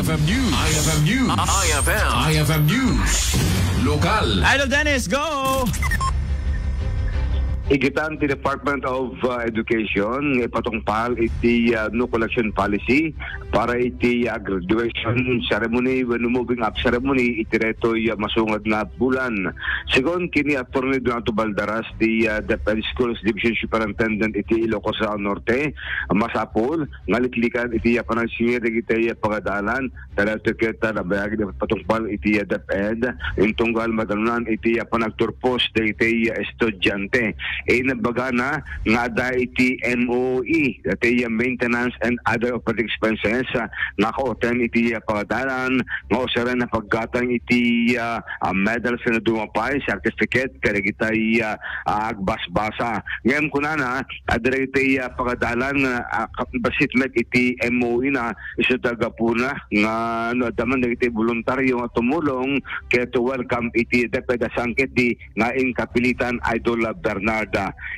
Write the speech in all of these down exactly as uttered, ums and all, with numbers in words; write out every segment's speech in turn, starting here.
F M News. I F M News. I F M. I F M News. Lokal. Idol Dennis, go! Igitan ti Department of, uh, Education nga ipatungpal iti, uh, no collection policy para iti, uh, graduation ceremony wenno moving up ceremony iti daytoy, uh, masunga nga bulan. Segun ken ni Attorney Donato Balderas, ti, uh, DepEd Schools Division Superintendent iti Ilocos Norte, masapul nga liklikan iti, uh, panagsingir dagiti, uh, pagadalan, ta daytoy ket, ah, nabayag iti patungpal iti, ah, DepEd, intunggal madanunan iti, ah, panagturpos dagiti, ah, estudiante. Imbagana nga adda iti M O E, dati, ah, maintenance and other operating expenses, ah, nga kautem iti, ah, pagadalan, nga usaran a paggatang iti, ah, ah, medals nga dumapay, certificate, kadagiti, ah, ah, agbasbasa. Ngem kunana, adda dagiti, ah, pagadalan nga, ah, ka-, bassit met iti M O E na, isu ta gapuna nga no adda man dagiti boluntario nga tumulong ket welcome iti DepEd a sangketdi nga inkapilitan, Idol Bernard.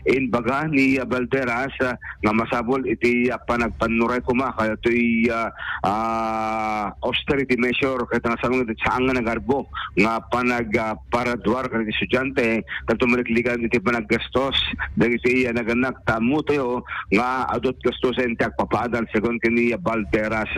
Imbaga ni Balderas, ah, nga masapul iti, ah, panagpannuray koma kadatoy, ah, ah, austerity measure ket nga saan nga nagarbo nga panag, ah, paraduar kadagiti estudiante, ket tumaliklikan iti panaggastos dagiti, ah, nagannak ta ammotayo nga adut gastusen ti agpapaadal segun ken ni Balderas.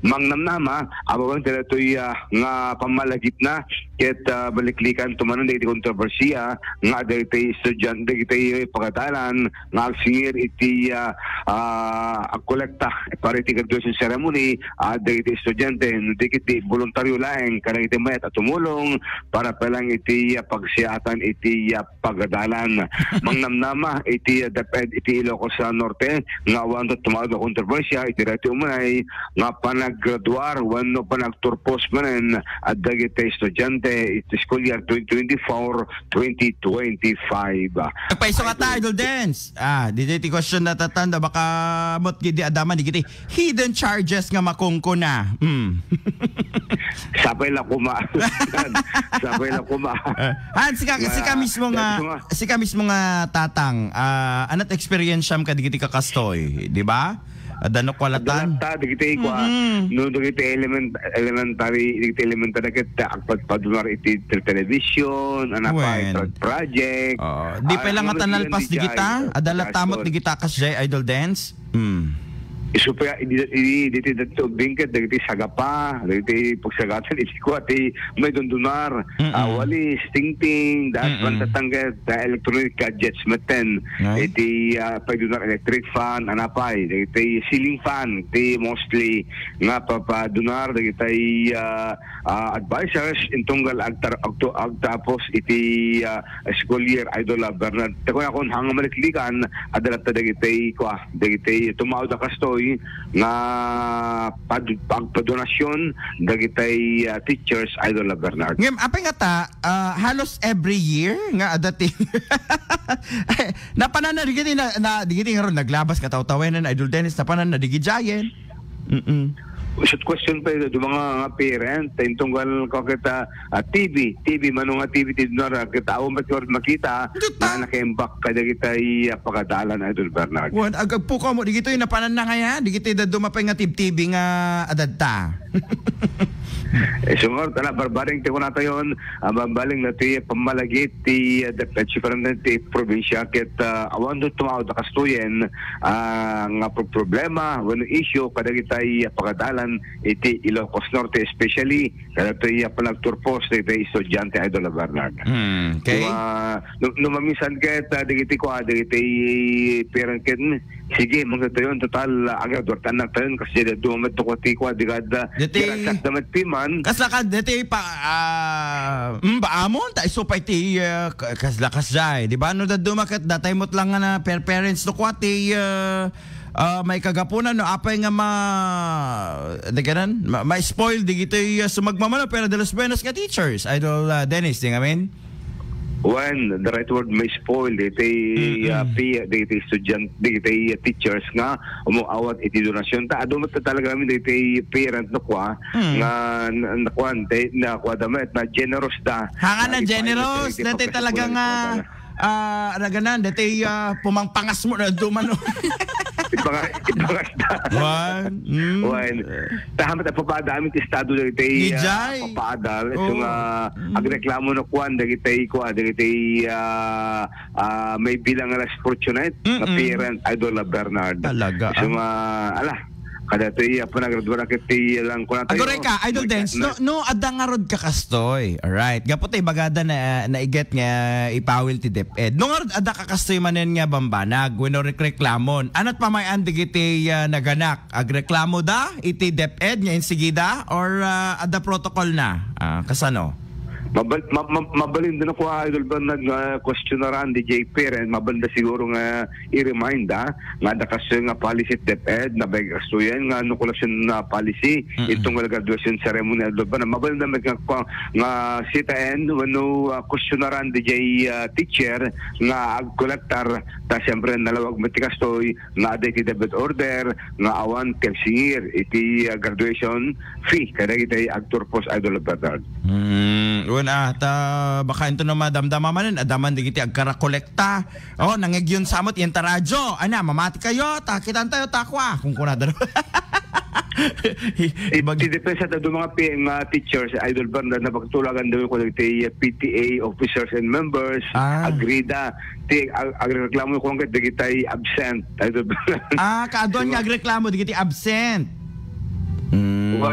Mangnamnama, abawen ti daytoy, ah, nga pammalagipna ket, ah, baliklikan tumanen dagiti kontrobersia nga dagiti estudian-, dagiti pagadalan nga agsingir iti, ah, ah, agkolekta para iti graduation ceremony, ah, dagiti estudiante, no di ket ti boluntario laeng kadagiti mayat a tumulong para pay lang iti, ah, pagsiatan iti, ah, pagadalan. Mangnamnama iti, ah, DepEd iti Ilocos, ah, Norte nga awan tumawad a kontrobersia iti daytoy umay nga panaggraduar wenno panagturpos manen a dagiti estudiante iti school year twenty twenty-four twenty twenty-five. Nagpaiso nga ta, Idol Dens. Ah, ditoy ti question na tatanda, baka met gidi adaman, digiti hidden charges nga makungkuna. Hmm. Sapay la kuma. Sapay la kuma. Eh, han, sika, sika mismo nga, sika mismo nga tatang, ah, anat experience am kadigiti kakastoy, di ba? Adda no kwalatan. Adda latta, dagiti kua, mm-mm, no, dagiti element-, elementary, dagiti elementary ket agpadpadunar iti te-, television, ana pa, wen, iti project. Oo. Di pa lang nga tanalpas digita, adda latta met digita kasjay, Idol Dens. Hmm. Isu pa, idi, idi, diti, dati ubing ket dagiti sagapa, dagiti pagsagatan, iti kua, ti maidundunar, mm-mm, ah, walis, tingting, daas, mm-mm, man tatanggal, da electronic gadgets, metten, ay, iti, ah, paidunar electric fan, anapay, dagiti ceiling fan, ti mostly, nga papadunar, dagiti, ah, ah, advisors, intunggal agtar-, agtu-, agtapos iti, ah, school year, Idol, ah, Bernard. Te kunakon, hanga maliklikan, adda latta dagiti, kua, dagiti tumawad a kastoy nga pad-, pagpadonasyon dagiti, ah, teachers, Idol, ah, Bernard. Ngem, apay nga ta, ah, halos every year nga adda ti napanan na digiti na, na digiti nga ron naglabas nga tawtawenan, Idol Dennis, napanan na digiti giant. Mm-mm. Isut question pa ito, mga, mga parent, intunggal ko kita, ah, T V, T V, mano nga T V, ti dunar, kita, awan met makita, nga nakaimbak kadagiti, ah, pagadalan, Idol Bernard. Wan, agagpukaw mo, digitoy napanan na kaya, digitoy dadduma pay nga T V, T V nga adadta. Eh, sungar, tala, barbaring ti kunatayon, ah, mabaling na ti pammalagip ti, ah, Deputy Superintendent ti probinsya, ket, ah, awan do tumawad a kastoyen, ah, nga pro-, problema, wenno issue, kadagitay, ah, pagadalan iti Ilocos Norte, especially, kadagitay, ah, panagturpos, dagitay estudiante, Idol Bernard. Hmm, okay. Kua, no, no maminsan ket, ah, dagiti kua, dagitay parent ket, sige, mangtatayon, total, ah, agad, wartan nagtayon, kasi dito, mamet, kua, ti kua, di kada, dati, di ragsak, damat piman. Kasla ka, dati pa, ah, mm, ba, amon, ta iso pa iti, ah, ka-, kasla, kasjay, di ba? No, dadduma ket, datay met lang nga na, per-, parents, no, kua, ti, ah, ah, may kagapunan, no, apay nga ma-, di ka nan? Ma-, ma-spoil, di kita, ah, sumagmamano, pero de los buenos nga teachers, Idol, ah, Dennis, di ngamin? Wen, the right word, may spoil, di tay, mm-mm, ah, pi-, di tay estudiant, di tay, ah, teachers nga, umu-, awat iti donasyon. Ta, adu met talaga kami, di tay parent, no, kua, mm, nga, na, na, kuan, di, na, kua, damet, na generous da. Hanga na, na, generous, di tay talaga nga, ah, naganan, di tay, ah, pumangpangas mo na dumano. Ipanga-, ipangasda. Wan? Mm. Wan. Ta hamat a papaada amin ti estado dagiti, ah, Ijay? Papaadal. So Oo. nga, Mm. agreklamo no kuan, dagiti, kuan, dagiti, ah, ah, may bilang nga less fortunate, nga Mm-mm. parent, Idol Bernard. Talaga, So ah. nga, ala, kada ito, iya, panagraduara kiti lang ko na tayo. Aguray ka, Idol May Dens, no, kasmet. no, adda ngarud ka kastoy. Alright. Gapu ta ibagada na, naiget nga ipawil ti DepEd. No ngarud adda ka kastoy manen nga bambanag, wenno rekreklamon. Anat pamayan digiti, ah, naganak? Agreklamo da iti DepEd nga insigida or, ah, adda protocol na? Ah, kasano? Mabal-, ma-, ma-, mabalin din ako, Idol Bernard, nga questionaran di J P ren, mabalin da siguro nga i-remind, ah, nga adda kastoy nga policy ti DepEd, na bay kastoy nga no collection na policy, Mm-mm. itong graduation ceremony, Idol Bernard. Mabalin da met nga, nga sitaen, wenno, ah, questionaran di J, ah, teacher, nga agkolektar, ta siyempre nalawag met ti kastoy, nga adda iti debit order, nga awan ti agsingir iti, ah, graduation fee kadagiti agturpos, Idol Bernard. Hmm, wen, ah, ta baka into no madamdama manen, adda man digiti agkarakolekta. Oh, nangegyon samot yen ta radyo. Ana, mamati kayo, ta kitan tayo, takwa. Kung kunada. Ibag- Iti depensa ta do mga pi-, nga teachers, Idol Bernard, na pagtulagan daw ko dagiti P T A officers and members, Ah. agree da. Ti, ag-, agreklamo ko ang dagiti absent, Idol Bernard. Ah, kaduan So, nga agreklamo, dagiti absent. Mm. Well,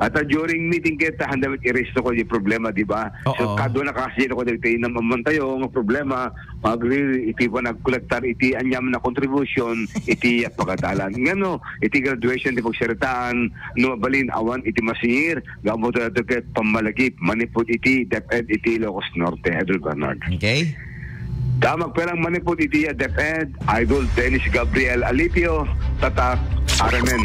at, ah, during meeting kita, handa i-raise ko yung problema, di ba? So, Oo. kaduan na kasi ako dagiti naman tayo, nga problema, agree, iti pa nagkolektar, iti anyam na contribution, iti pagkadalan. Ngano, iti graduation, iti pagsaritaan, no, balin, awan, iti masingir, gamo tayo ket pammalagip, manipud iti DepEd, iti Ilocos Norte, Idol Bernard. Okay. Damag perang manipud iti DepEd, Idol Dennis Gabriel Alipio, Tatak, Aramen.